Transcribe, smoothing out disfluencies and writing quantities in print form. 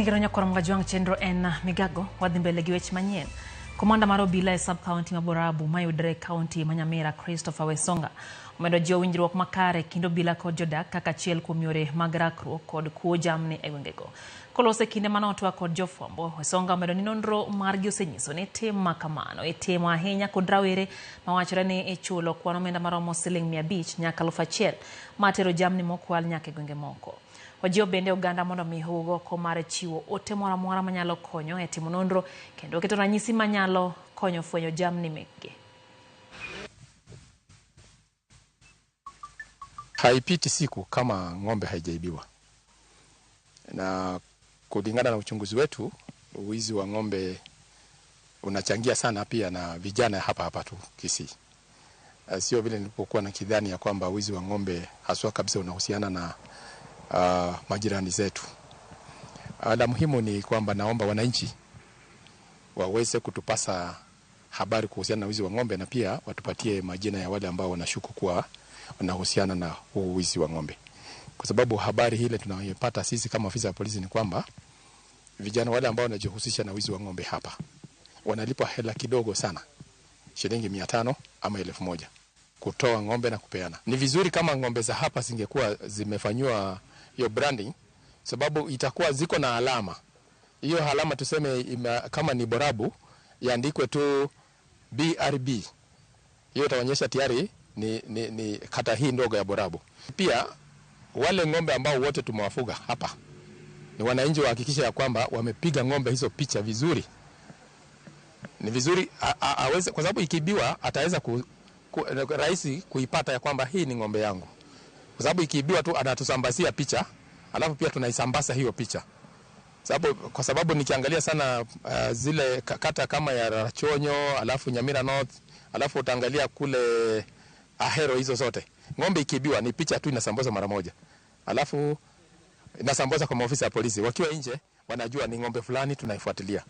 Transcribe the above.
Kendo nyakwar Mgajwang' chenro en Migago, wadhi mbele gi weche manyien. Komanda mar obila e sub county ma Borabu mayudre e kaunti ma Nyamira Christopher Wesonga omedo jiwo winjruok makare kind obila kod jodak kaka achiel kuom yore mag rakruok kod kuo jamni e gwengego. Koloso e kinde mane otwak kod jofwambo, Wesonga omedo ni nonro margi osenyiso ni tim ma kamano itimo ahinya kod rawere mawachore ni ichulo kwan omenda maromo siling 500 nyaka 1000 matero jamni mokwal nyaka e gwenge moko. Ojiwo bende oganda mondo mi owuog oko mar chiwo ote moro amora manyalo konyo e timo nonro kendo keto ranyisi manyalo konyo fwenyo jamni mekgi. Haipiti siku kama ng'ombe haijaibiwa, na kulingana na uchunguzi wetu, wizi wa ng'ombe unachangia sana pia na vijana hapa hapa tu Kisii. Sio vile nilipokuwa na kidhani ya kwamba wizi wa ng'ombe haswa kabisa unahusiana na majirani zetu. La muhimu ni kwamba naomba wananchi waweze kutupasa habari kuhusiana na wizi wa ng'ombe na pia watupatie majina ya wale ambao wanashuku kuwa wanahusiana na huu wizi wa ng'ombe, kwa sababu habari ile tunayoipata sisi kama afisa wa polisi ni kwamba vijana wale ambao wanajihusisha na wizi wa ng'ombe hapa wanalipwa hela kidogo sana, shilingi 500 ama 1000 kutoa ng'ombe na kupeana. Ni vizuri kama ng'ombe za hapa zingekuwa zimefanyiwa hiyo branding, sababu itakuwa ziko na alama. Hiyo alama tuseme kama ni Borabu iandikwe tu BRB. Hiyo itaonyesha tayari ni kata hii ndogo ya Borabu. Pia wale ng'ombe ambao wote tumewafuga hapa ni wananchi wahakikisha ya kwamba wamepiga ng'ombe hizo picha vizuri. Ni vizuri aweze, kwa sababu ikiibiwa ataweza rahisi kuipata ya kwamba hii ni ng'ombe yangu. Kwa sababu ikiibiwa tu anatusambazia picha, alafu pia tunaisambaza hiyo picha. Kwa sababu nikiangalia sana zile kata kama ya Rachonyo, alafu Nyamira North, alafu utaangalia kule Ahero, hizo zote. Ng'ombe ikiibiwa ni picha tu inasambaza mara moja. Alafu inasambaza kwa maofisa ya polisi. Wakiwa nje wanajua ni ng'ombe fulani tunaifuatilia.